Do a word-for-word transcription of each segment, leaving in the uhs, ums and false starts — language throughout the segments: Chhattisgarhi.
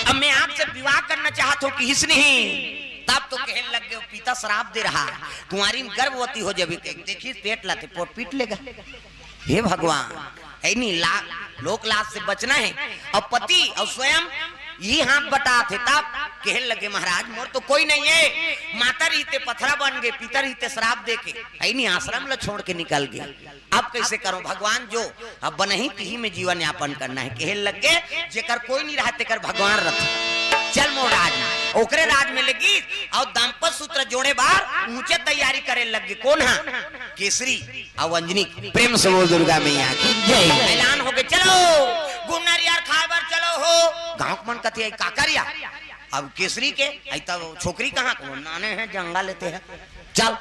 अब मैं आपसे विवाह करना चाहत हूँ, किहिस नहीं। तब तो कहे लग गे, पिता श्राप दे रहा है, कुंवारी में गर्भवती हो जाबे, के देखिस पेट ला ते पोट पीट लेगा। हे भगवान, है नहीं ला, लोक लाज से बचना है। अब पति और स्वयं ये हाथ बटाथे, तब कहे लगे, महाराज, मोर तो कोई नहीं है, माता रहिते पथरा बन गे, पिता रहिते श्राप दे के, है नहीं आश्रम ला छोड़ के निकल गे। अब कैसे करूं भगवान, जो अब बनही तिही में जीवन यापन करना है। कहे लग गे, जेकर कोई नहीं रहा, तेकर भगवान रथ। चल मोर राज में, ओकरे राज में लगी, और दाम्पत्य सूत्र जोड़े बार ऊंचे तैयारी करे लग गे। कौन हा? केसरी और अंजनी। प्रेम से बोल दुर्गा मैया की जय। ऐलान हो गे, चलो गुन्नर यार खाए बर चलो हो। गांव के मन कथे, "आई का करिया?" अब केसरी के, "आई तब छोकरी कहाँ को? नाने हैं, जंगा लेते हैं।" चल,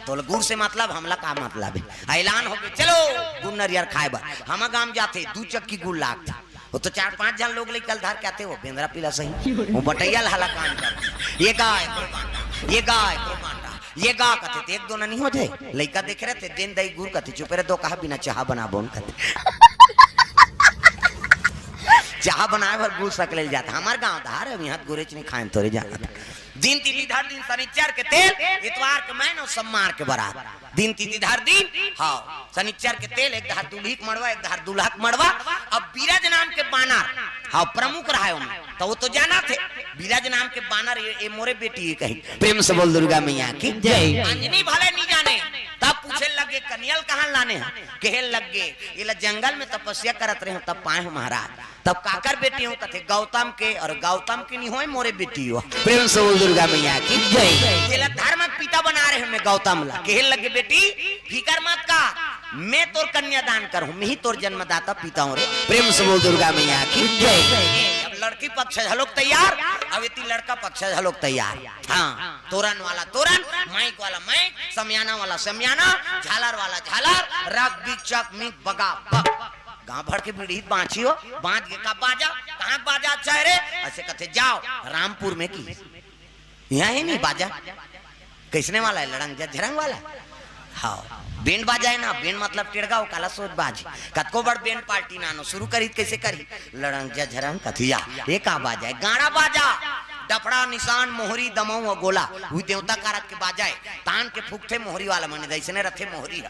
तोला गुड़ से मतलब, हमला का मतलब है? ऐलान हो गे, चलो गुड़ नरियर खाए बर। हम गाम जाथे, दू चक्की गुड़ लागथे। वो तो चार पांच झन लोग लइका ल धर के आथे, वो बेंदरा पीला सही, वो बटैया ल हलाकान करथे। ये गा, एकरो बांटा, ये गा, एकरो बांटा, ये गा कथे, ते एक दो ननी हो जाए। लइका देखे रहथे, देन दई गुड़ कथे, चुपे रह दो कहा बिना चाहा बनाबोन कथे। चाहा बनाए बर गुड़ सकले ल जाथे। हमर गांव धार, अब यहाँ गुरेच नहीं खाएन तोरे जाना। दिन तिथि धर दिन, शनिचर के तेल, इतवार के मैन और सोमवार के बरात। दिन तिथि धर दिन, हाँ, शनिचर के तेल, एक धार दूल्ही के मड़वा, एक धार दूल्हा के मड़वा। अब बीरज नाम के बानर, हाँ, प्रमुख रहा है ओमे, तो वो तो जाना थे, बीरज नाम के बानर, ये, ये मोरे बेटी ये कही। प्रेम से बोल दुर्गा मैया की जय। अंजनी भले नहीं जाने, तब पूछे लगे, "कनिया ल कहाँ लाने हैं?" कहे लग गे, "ये ला जंगल में तपस्या करत रहे हो, तब पाए हो महाराज।" तब काकर बेटी हो? कथे, "गौतम के।" "और गौतम के नहीं होए, मोरे बेटी हो।" प्रेम से बोल दुर्गा मैया की जय। जेला धर्म के पिता बना रहे हमें गौतम ला। कहे लगे, "बेटी, फिकर मत कर, मैं तोर कन्यादान करहूं, मैं ही तोर जन्मदाता पिता हूं रे।" प्रेम से बोल दुर्गा मैया की जय। अब लड़की पक्ष घलोक तैयार, अब एती लड़का पक्ष घलोक तैयार। हाँ, तोरन वाला तोरन, माइक वाला माइक, समियाना वाला समियाना, झालर वाला झालर, रग बिक चक मिक बगा बग। गांव भर के बीड़ी बांची हो, बांच के का बाजा, कहाँ बाजा अच्छा है रे? ऐसे कथे, "जाओ रामपुर में की, यहाँ ही नहीं बाजा।" कैसने वाला है? लड़ंग झझरंग वाला। हाँ, बैंड बाजा है ना, बैंड मतलब टेड़गा, वो काला सोच बाज। कतको बड़ बैंड पार्टी नानो शुरू करी, कैसे करी? लड़ंग झझरंग कथिया, ये का बाजा है? गाड़ा बाजा, डफड़ा, निशान, मोहरी, दमऊ और गोला, वो देवता कारक के बाजा है। तान के फूकथे मोहरी वाला, मने जैसने रथे मोहरी ह।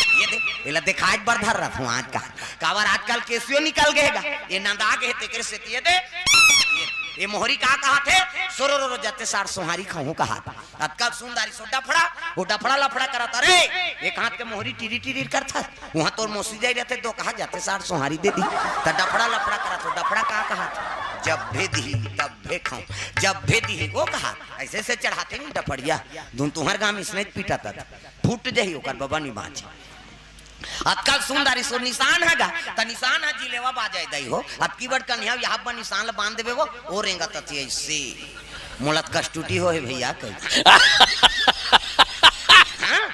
ये दे, एला दिखाए बर धर रहा हूँ आज का। काबर आजकल केसियो निकल गए गा। ये नंदा के हे, तेकरे से ये दे। ये, ये मोहरी का कहा थे? "सोरो रो रो जाते सार सोहारी खाऊं" कहा था। अतका सुंदरी सो डफड़ा, वो डफड़ा लफड़ा करत, "अरे, एक हाथ के मोहरी टीरी टीरी करत हस, वहां तोर मौसी जाई रहते, दो कहा जाते सार सोहारी दे दी, त डफड़ा लफड़ा करत हो, डफड़ा का कहा था?" "जब भे दिही, तब भे खाऊं, जब भे दिही," वो कहा, ऐसे से चढ़ाते नहीं डफड़िया, धुन तुहर गांव इसने पीटा था, फूट जाही ओकर बबा नहीं बांचे। अतका सुंदर इसो निशान है गा, त निशान है जिलेवा बाजाए दई हो। अतकी बड़ कन्हैया यहाँ पर निशान ल बांध देबे वो, ओ रेंगा तती ऐसे। मोला त कष्टुटी हो हे भैया कही। हाँ?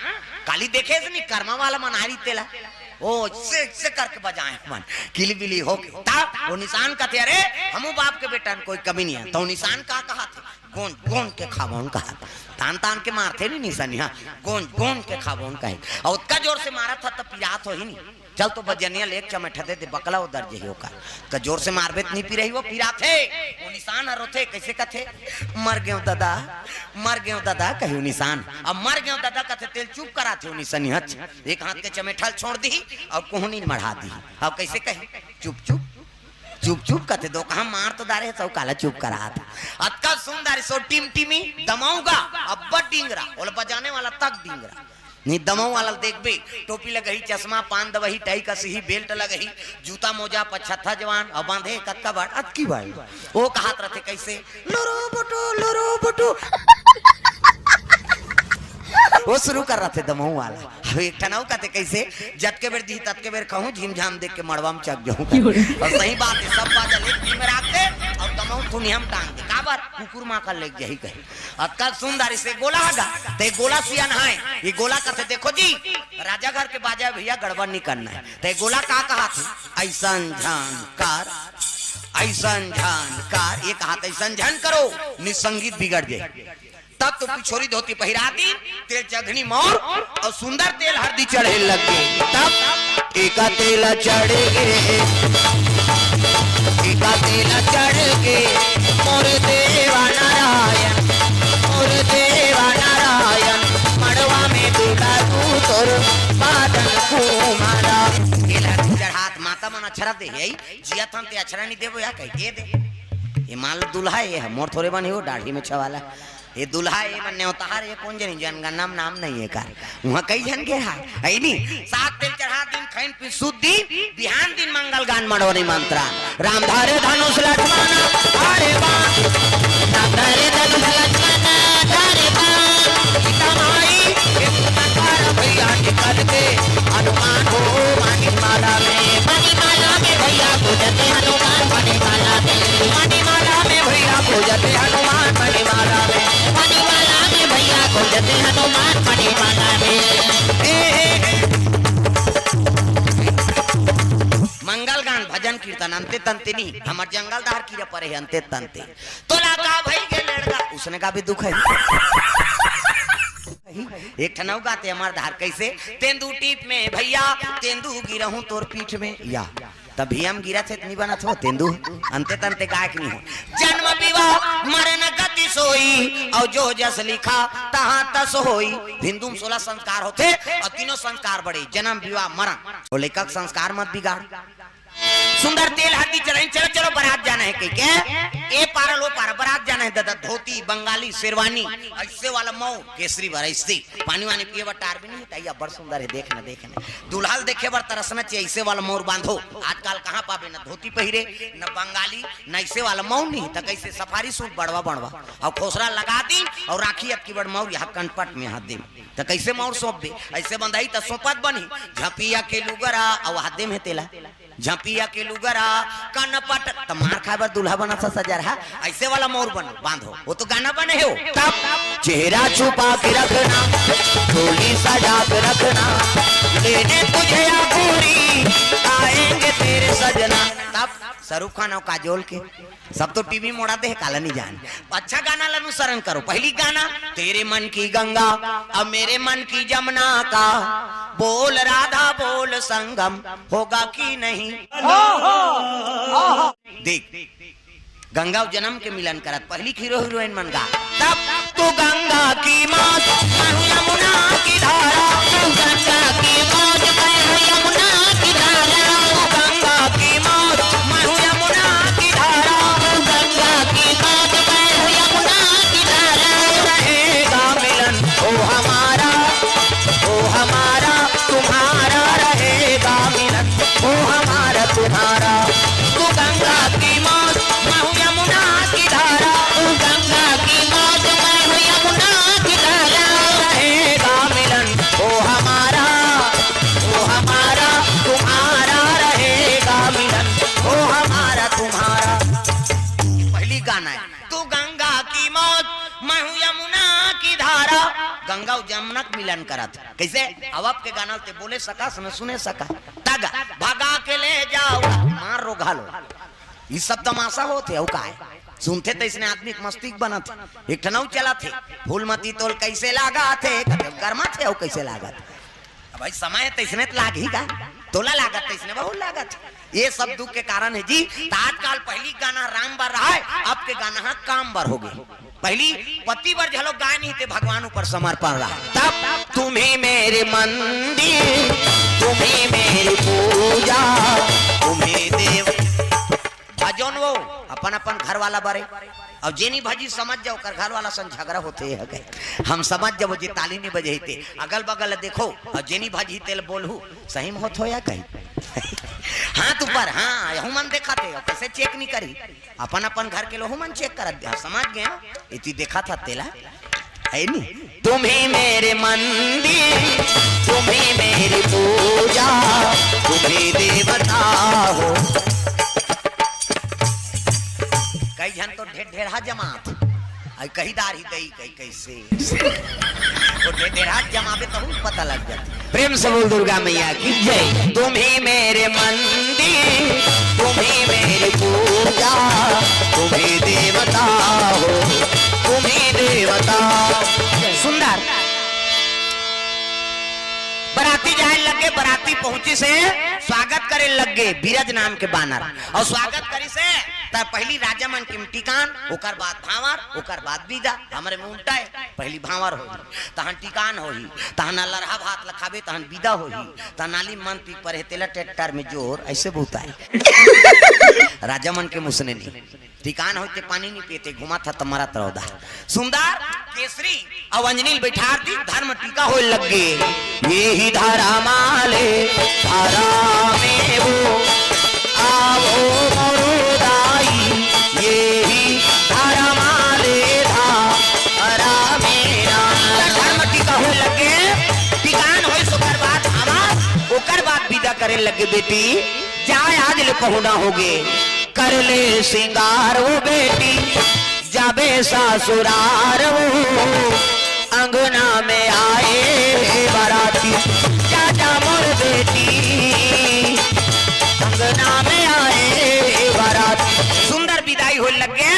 काली देखे से नहीं, कर्मा वाला मनारी तेला। ओ, से, से करके बजाए मन, किली बिली हो के। ता, वो निशान कथे, "अरे, हमू बाप के बेटा न, कोई कमी नहीं है।" तो निशान का कहा थे? "गोंज, गोंज के खाबोन" कहा। तान, तान के मारथे नहीं निशान, हाँ, "गोंज, गोंज के खाबोन" कहे। और उतका जोर से मारा था, तब पिरात हो ही नहीं। चल तो बजनिया ले एक चमेठा दे दे, बकला उधर जही ओकर। का जोर से मारबे त नहीं पिरही, वो पिराथे। वो निशान हर होथे, कैसे कथे? "मर गेव ददा, मर गेव ददा," कही वो निशान। अब "मर गेव ददा" कथे, तेल चुप कराथे वो निशान, हच। एक हाथ के चमेठा ल छोड़ दी और कोहनी ल मढ़ा दी। अब कैसे कही? "चुप चुप, चुप चुप" कथे, दो कहा मार तो डारे, तो काला चुप करात। अतका सुंदर सो टिमटिमी दमाऊंगा, अब्बड़ डिंगरा, ओला बजाने वाला तक डिंगरा। नहीं दमऊ वाला ल देखबे, टोपी लगही, चश्मा, पान दबही, टाई कसही, बेल्ट लगही, जूता मोजा, पछत्था जवान, अउ बांधे कतका बड़, अतकी बड़। ओ कहत रथे कैसे, "लुरु बुटु, लुरु बुटु।" वो शुरू कर रथे दमऊ वाला। अब एक ठन अउ कथे कैसे, "जतके बेर दिही, ततके बेर खाहूं, झिमझाम देख के मड़वा में चक जाहूं।" अउ सही बात हे, सब बाजा ल एक में राख दे, अउ दमऊ थुनिया में टांग दे। काबर? कुकुर माखा लेग जाही कहे। अतका सुंदर इसे गोला हगा, ते गोला सियान है। ये गोला कथे, "देखो जी, राजा घर के बाजा है भैया, गड़बड़ नहीं करना है।" ते गोला का कहा थे? "ऐसन झन कर, ऐसन झन कर।" ये कहा थे, "ऐसन झन करो, नहीं संगीत बिगड़ जाए।" तब तो पिछोरी धोती पहिरा दी, तेल चधनी मौर अउ सुंदर तेल हरदी चढ़े लग गे। तब एका तेल चढ़ गे, एका तेल चढ़ गे, अछरा दे हे, जिया थन ते अछरा नहीं देबो या कही के दे। ये मान लो दूल्हा ये है, मोर थोरे बन हो, दाढ़ी में छवाला। ये दूल्हा ये मन नेवतार, ये कौन जनी जनगणना में नाम नहीं है कर। वहाँ कई जन के है, है नहीं। सात तेल चढ़ा दिन खैन पी शुद्धि, बिहान दिन मंगल गान मड़ोरी मंत्रा। राम धारे धनुष लक्ष्मण धारे बाण। राम धारे धनुष लक्ष्मण धारे बाण। सीता माई के पुकार भैया निकल के हनुमान हो मणिमाला में। मणिमाला में भैया पूजते हनुमान मणिमाला में। मणिमाला में भैया पूजते हनुमान मणिमाला में। मणिमाला में भैया पूजते हनुमान मणिमाला में। ए, ए, ए। मंगल गान, भजन कीर्तन, अंते तंते नहीं। हमर जंगल दहार कीरा परे हे, अंते तंते। तोला का भई गे लड़का, उसने का भी दुख है। एक ठन अउ गाते हमर धार, कैसे? तेंदू टीप में भैया, तेंदू गिरहूं तोर पीठ में। या, तभी हम गिरा थे, इतनी बनत हो, तेंदू, अंते तंते गायक नहीं हो। जन्म विवाह मरण गति सोई, और जो जस लिखा तहाँ तस होई। हिंदू में सोलह संस्कार होते, और तीनों संस्कार बड़े, जन्म, विवाह, मरण। वो लेखक संस्कार मत बिगाड़। सुंदर तेल हल्दी चढ़ाई, चलो, चलो, बारात जाना है, कही के, ए पार लो पार, बारात जाना है, दादा, धोती, बंगाली, शेरवानी, ऐसे वाला मऊ, केसरी बर, ऐसे, पानी वानी पिए बर टार भी नहीं, तैया बड़ सुंदर है, देख ना, देख ना। दूल्हा ल देखे बर तरसना चाहिए, ऐसे वाला मौर बांधो। आजकल कहाँ पाबे, न धोती पहिरे, न बंगाली, न ऐसे वाला मौर नहीं, त कैसे सफारी सूट बड़वा बड़वा, और खोसरा लगा दी, और राखी अतकी बड़ मौर यहाँ कनपट में हाथ दे, त कैसे मौर सौंपबे? ऐसे बंधाई त सौंपत बनी, झपिया के लुगरा, और हाथ दे में तेला। झपिया के लुगरा कनपट, त मार खाए बर दूल्हा बना सा सजरहा, ऐसे वाला मौर बन बांधो, वो तो गाना बने हो। तब चेहरा छुपा के रखना, डोली सजा के रखना, लेने तुझे या गोरी, आएंगे तेरे सजना। तब शाहरुख खान और काजोल के सब तो टीवी मोड़ा दे, काला नहीं जान। अच्छा गाना ला अनुसरण करो। पहली गाना, तेरे मन की गंगा, अब मेरे मन की जमुना का, बोल राधा बोल संगम, होगा कि नहीं? देख, गंगा अउ जनम के मिलन करत, पहली हीरो हीरोइन मन गा। तब तू गंगा की मौज, मैं हूँ यमुना की धारा। तू गंगा की मौज, मैं हूँ यमुना की धारा। तू गंगा की मौज, मैं हूँ यमुना की धारा। तू गंगा की मौज, मैं हूँ यमुना की धारा। रहेगा मिलन ओ हमारा, ओ हमारा तुम्हारा, रहेगा मिलन ओ हमारा तुम्हारा। तू गंगा की मौज, मैं हूँ यमुना की धारा। तू गंगा की मौज, मैं हूँ यमुना की धारा। रहेगा मिलन ओ हमारा, ओ हमारा तुम्हारा, रहेगा मिलन ओ हमारा तुम्हारा। पहली गाना है, तू गंगा की मौज, मैं हूँ यमुना की धारा। गंगा अउ जमुना के मिलन करत। कैसे? अब आपके गाना ते बोले सका, सुने, सुने सका। तग भगा के ले जाओ, मार रो घालो। ये सब तमाशा होते, अउ का है? सुनते तो इसने आदमी के मस्ती बनत। एक ठनऊ चला थे, फूलमती तोल कैसे लागा थे, कते गरमा थे, अउ कैसे लागत? अब भाई समय तो इसने तो लाग ही गा, तोला लागत तो इसने बहुत लागत। ये सब दुख के कारण है जी। तो आजकल पहली गाना राम बर रहा है, अब के गाना हा काम बर हो गए। पहली पति बर झलो गाय नहीं थे, भगवान ऊपर समर्पण रहा। तब तुम्ही मेरे मंदिर, तुम्ही मेरी पूजा, तुम्ही देव। भजन वो अपन अपन घर वाला बरे, और जेनी भजी समझ जाओ, कर घर वाला सन झगड़ा होते है कहे। हम समझ जाओ जे ताली नहीं बजे थे, अगल बगल देखो, और जेनी भजी तेल बोलहू, सही में होत हो या कहीं? हाथ ऊपर, हाँ, यहू मन देखा थे, और कैसे चेक नहीं करी? अपन अपन घर के लोहू मन चेक करत दे, समझ गए हो? इति देखा था तेला, है नी? तुम्ही मेरे मंदिर, तुम्ही मेरी पूजा, तुम्ही देवता हो। कई झन तो ढेर ढेरहा जमात, आई कही दार ही दई कई कैसे। वो ढेर ढेरहा जमाबे तहू पता लग जाता। प्रेम से बोल दुर्गा मैया की जय। तुम्ही मेरे मंदिर, तुम्ही मेरी पूजा, तुम्ही देवता हो, तुम्ही देवता। सुंदर। बराती जाए लगे, बराती पहुंची से स्वागत करे लग गे बिरज नाम के बानर। अउ स्वागत करिस हे, त पहिली राजा मन के टिकान, ओकर बाद भांवर, ओकर बाद बिदा। हमरे में उल्टा हे, पहिली भांवर होही, तहन टिकान होही, तहन अलरहा भात ल खाबे, तहन बिदा होही, तहन नाली मन पीक पर हे, तेला ट्रैक्टर में जोर, अइसे बहुत आय। राजा मन के मुसने नहीं। टिकान होते पानी नहीं पीते, घुमा था त मरत रहो दा। सुंदर, केसरी अउ अंजनी ल बैठार दी, धर्म टीका होए लग गे। ये ही धर्म आले धर्म में वो, आवो मोरो दाई, ये ही धर्म आले धर्म में ना। धर्म टीका होए लग गे, टिकान होए ओकर बाद हमार, ओकर बाद बिदा करे लग गे बेटी, जाए आज ले पहुना होगे। कर ले सिंगार वो बेटी, जाबे ससुरार वो, अंगना में आए बराती, जा जा मोर बेटी, अंगना में आए बराती। सुंदर बिदाई होए लग गे।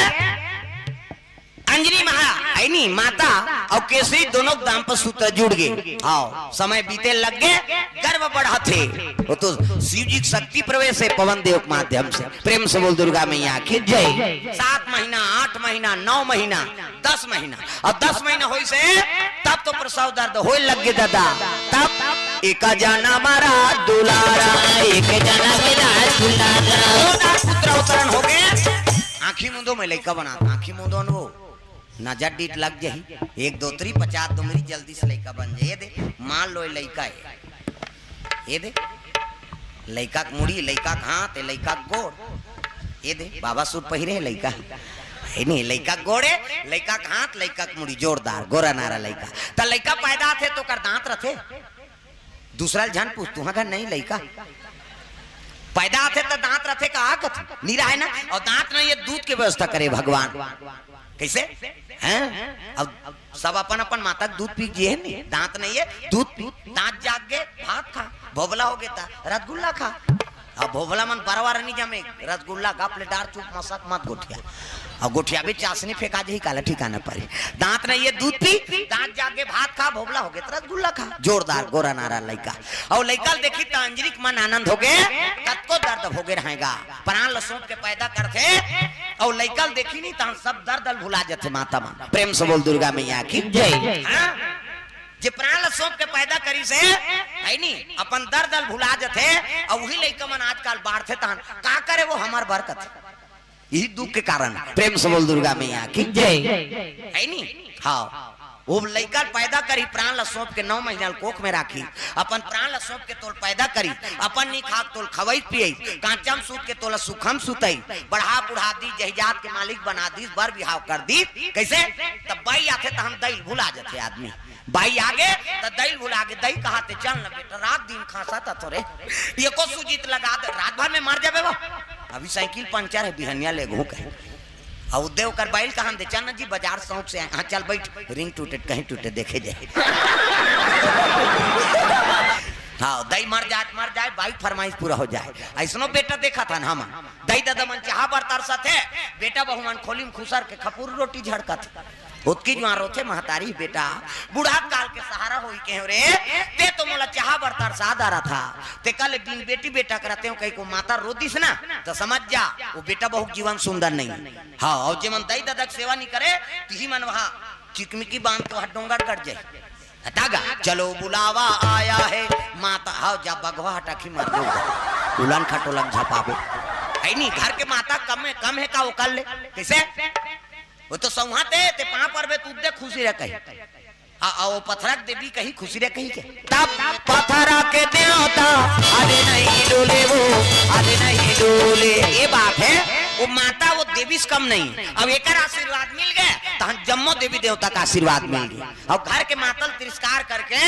अंजनी महा, अइनी माता अउ केसरी दोनों के दाम्पत्य सूत्र जुड़ गे। हाँ, समय बीते लग गे, गर्व बढ़त हे। वो तो शिव जी के शक्ति प्रवेश हे पवन देव के माध्यम से। प्रेम से बोल दुर्गा मैया की जय। सात महीना, आठ महीना, नौ महीना, दस महीना, अउ दस महीना होइस हे, तब तो प्रसव दर्द होए लग गे दादा। तब एक जना मारा दुलारा, एक जना मेरा दुलारा। दो दार पुत्र अवतरण होगे। आँखी मूंदो में लइका बना, आँखी मूंदो न वो। नजर डीठ लग जाही, एक दो तरी पचास दुमरी जल्दी से लइका बन जाए। ये दे, मान लो ये लइका हे, ये दे, लइका के मुड़ी, लइका के हाथ, ये लइका के गोड़, ये दे, बाबा सूट पहिरे हे लइका, हे नहीं, लइका के गोड़ हे, लइका के हाथ, लइका के मुड़ी, जोरदार, गोरा नारा लइका। त लइका पैदा आथे त ओकर दांत रथे, दूसरा ल झन पूछ, तुहा घर नहीं लइका पैदा आथे त दांत रथे का? कथे, निरा हे ना। अउ दांत नहीं हे, दूध के व्यवस्था करे भगवान। कइसे? हैं? अब सब अपन अपन माता के दूध पी के जिए हे नहीं, दांत नहीं हे, दूध पी, दांत जाग गे, भात खा, भोभला होगे त रसगुल्ला खा। अब भोभला मन बरवा रनी जमे, रसगुल्ला गप ले डार, चुप मसक मत गोठिया। अब गोठिया भी चासनी फेंका जाही, काला ठिकाना परी। दांत नहीं हे, दूध पी, दांत जाग गे, भात खा, भोभला होगे त रसगुल्ला खा। जोरदार गोरा नारा लइका। अउ लइका ल देखी त अंजनी के मन आनंद होगे, कतको दर्द होगे रहेगा, प्राण ल सौंप के पैदा करथे। अउ लइका ल देखी नहीं, तहन सब दर्द ल भुला जथे माता मन। प्रेम से बोल दुर्गा मैया की जय। हाँ? जे प्राण ल सौंप के पैदा करिस हे, हे नहीं, अपन दर्द ल भुला जथे। अउ उही लइका मन आजकल बाढ़थे, तहन का करे वो हमर बरकत। यही दुख के कारण। प्रेम से बोल दुर्गा मैया की जय। हे नहीं? हाँ, वो लइका ल पैदा करी, प्राण ल सौंप के नौ महीना ल कोख में राखी, अपन प्राण ल सौंप के तोल पैदा करी, अपन नी खाक तोल खवई पियई, कांचम सूत के तोला सुखम सुतई, बढ़ा बुढ़ा दी, जहिजात के मालिक बना दी, बर बिहाव कर दी। कइसे? तब बाई आथे त हम दई ल भुला जथे आदमी। बाई आगे त दई ल भुला गे, दई कहाथे चल न बेटा, रात दिन खांसा त थोरे, एको सूजी त लगा दे, रात भर में मर जाबे वो। अभी साइकिल पंचर हे, बिहनिया लेगहूं कहे। अउ देव कर बाई ल कहांथे, चल न जी बाजार शौक से आए। हाँ चल बैठ, रिंग टूटे कहीं टूटे देखे जाए। हाँ, दई मर जाए त मर जाए, बाई के फरमाइश पूरा हो जाए। अइसनो बेटा देखत हन हम, दई ददा मन चाहा बर तरसथे, बेटा बहू मन खोली में खुसर के खपुर रोटी झड़कथे। ओतकी जुवार रोथे महतारी, बेटा, बुढ़ा काल के सहारा होई के हो रे, ते तो मोला चाहा बर तरसा डारथा। ते कल दिन बेटी बेटा करते हो कहीं को माता रो दिस ना, त समझ जा, वो बेटा बहू के जीवन सुंदर नहीं। हाँ, अउ जे मन दई ददा के सेवा नहीं करे, तिही मन वहाँ चिकमिकी बांध के वहाँ डोंगरगढ़ जाए। हटा गा, चलो बुलावा आया है माता, हाँ, जा बघवा हटा खी मार दो, उलन खटोलन झपाबे। हे नहीं, घर के माता कम हे, कम हे का वो कर ले, कइसे? वो तो सौंहा ते, ते पांव परबे, तू दे खुशी रह कही। आ, आ, वो पथरा के देवी कही खुशी रह कही के। तब पथरा के देवता, अरे नहीं डोले वो, अरे नहीं डोले। ये बात हे, वो माता वो देवी से कम नहीं। अब एकर आशीर्वाद मिल गे, तहन जम्मो देवी देवता के आशीर्वाद मिल गे। अउ घर के माता ल तिरस्कार करके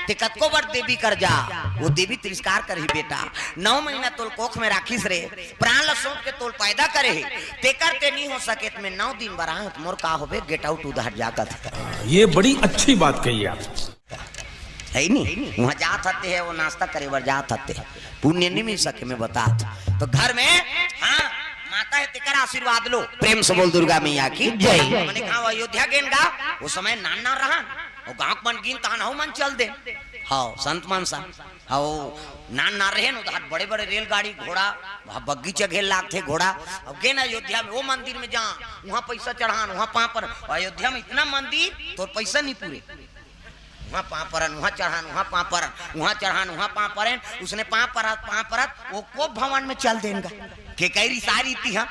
ते कतको बर देवी कर जा, वो देवी तिरस्कार करही बेटा। नौ महीना तोल कोख में राखिस रे, प्राण ल सौंप के तोल पैदा करे हे, तेकर ते नी हो सके त में नौ दिन बर आंत मोर का होबे, get out उधर जा कथे। ये बड़ी अच्छी बात कही आप। हे नी, वहाँ जात हते हे, वो नाश्ता करे बर जात हते, पुण्य नहीं मिल सके, मैं बतात। तो घर में, हाँ, माता हे, तेकर आशीर्वाद लो। प्रेम से बोल दुर्गा मैया की जय। मने कहा, अयोध्या गेन गा, वो समय नान नान रहा, वो गांव के मन गिन तहन हऊ मन चल दे। हव, संत मनसा। हव, नान नान रहेन, उधार बड़े बड़े रेलगाड़ी, घोड़ा, वहाँ बग्गी चघे लागथे घोड़ा। अब गेन अयोध्या में, वो मंदिर में जा, वहाँ पैसा चढ़ान, वहाँ पाँव पर। अयोध्या में इतना मंदिर, तोर पैसा नहीं पूरे। वहाँ पाँव परन, वहाँ चढ़ान, वहाँ पाँव परन, वहाँ चढ़ान, वहाँ पाँव परन। उसने पाँव परत, पाँव परत, वो कोप भवन में चल देन गा। के कई रिसारी थी हम,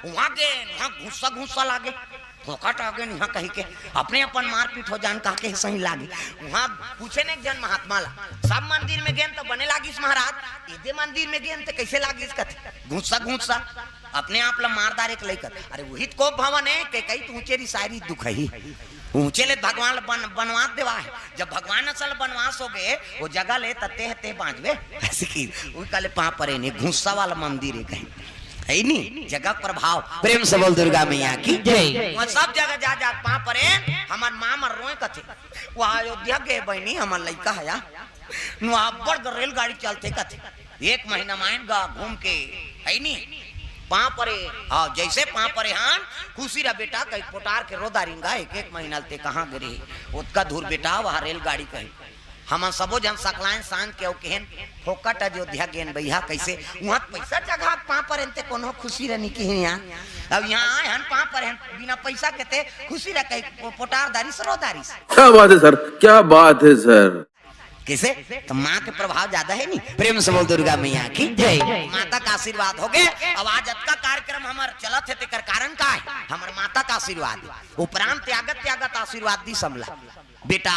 वहाँ गेन, वहाँ घुस्सा घुस्सा लागे। फोकट आ गेन इहाँ कहि के, अपने अपन मारपीट हो जान कहा के सही लागे। वहाँ पूछे ने एक जन महात्मा ला, सब मंदिर में गेन तो बने लागिस महाराज, एदे मंदिर में गेन तो कैसे लागिस कथे, घुस्सा घुस्सा, अपने आप ला मार डारे के लइकत। अरे वही तो कोप भवन है, के कई तो ऊंचे रिसारी दुखही। ऊंचे ले भगवान ला बन, बनवास देवा है। जब भगवान असल बनवास हो गए, वो जगह ले तते है ते बांचबे। ऐसे की, वही काले पाँव परे ने, घुस्सा वाला मंदिर है कहीं। है नी जगह के प्रभाव। प्रेम से बोल दुर्गा मैया की जय। वहाँ सब जगह जा जा पाँव परे, हमार माँ मर रोए कथे, वो अयोध्या गए बहनी, हमार लइका हया, नुआ अब्बड़ ग रेलगाड़ी चलथे कथे। एक महीना मायन गा घूम के, है नी, पाँव परे। हाँ, जैसे पाँव परे हन, खुशी रह बेटा, कहीं पोटार के रोदा रिंगा, एक एक महीना ते कहाँ गिरे, ओतका दूर बेटा, वहाँ रेलगाड़ी कहीं। हमन सबो झन सकलायन सांझ के अउ केहेन, फोकट अयोध्या गेन बइहा, कइसे उहाँ पइसा चघा के पाँव परेन ते कोनो खुशी रहनी किहिन यार। अब इहाँ आए हन पाँव परेन बिना पइसा के ते खुशी रह कही पो-, पोटार दारिस रो दारिस। क्या बात है सर, क्या बात है सर। कइसे? त माँ के प्रभाव जादा हे नी। प्रेम से बोल दुर्गा मैया की जय। माता का आशीर्वाद होगे। अब आज अतका कार्यक्रम हमर चलत हे तेकर कारण का हे? हमर माता का आशीर्वाद। उपरांत त्यागत त्यागत आशीर्वाद दिस हमला। बेटा,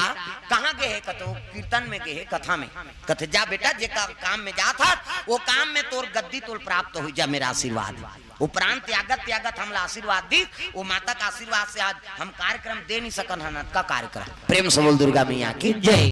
कहाँ गे हे? कतो कीर्तन में गे हे, कथा में। कथे, जा बेटा, जे का, काम में जात हस, वो काम में तोर गद्दी तोल प्राप्त होई, जा मेरा आशीर्वाद। उपरांत त्यागत त्यागत हमला आशीर्वाद दिस, वो माता का आशीर्वाद से आज हम कार्यक्रम दे नहीं सकन हन, अतका कार्यक्रम। प्रेम से बोल दुर्गा मैया की जय।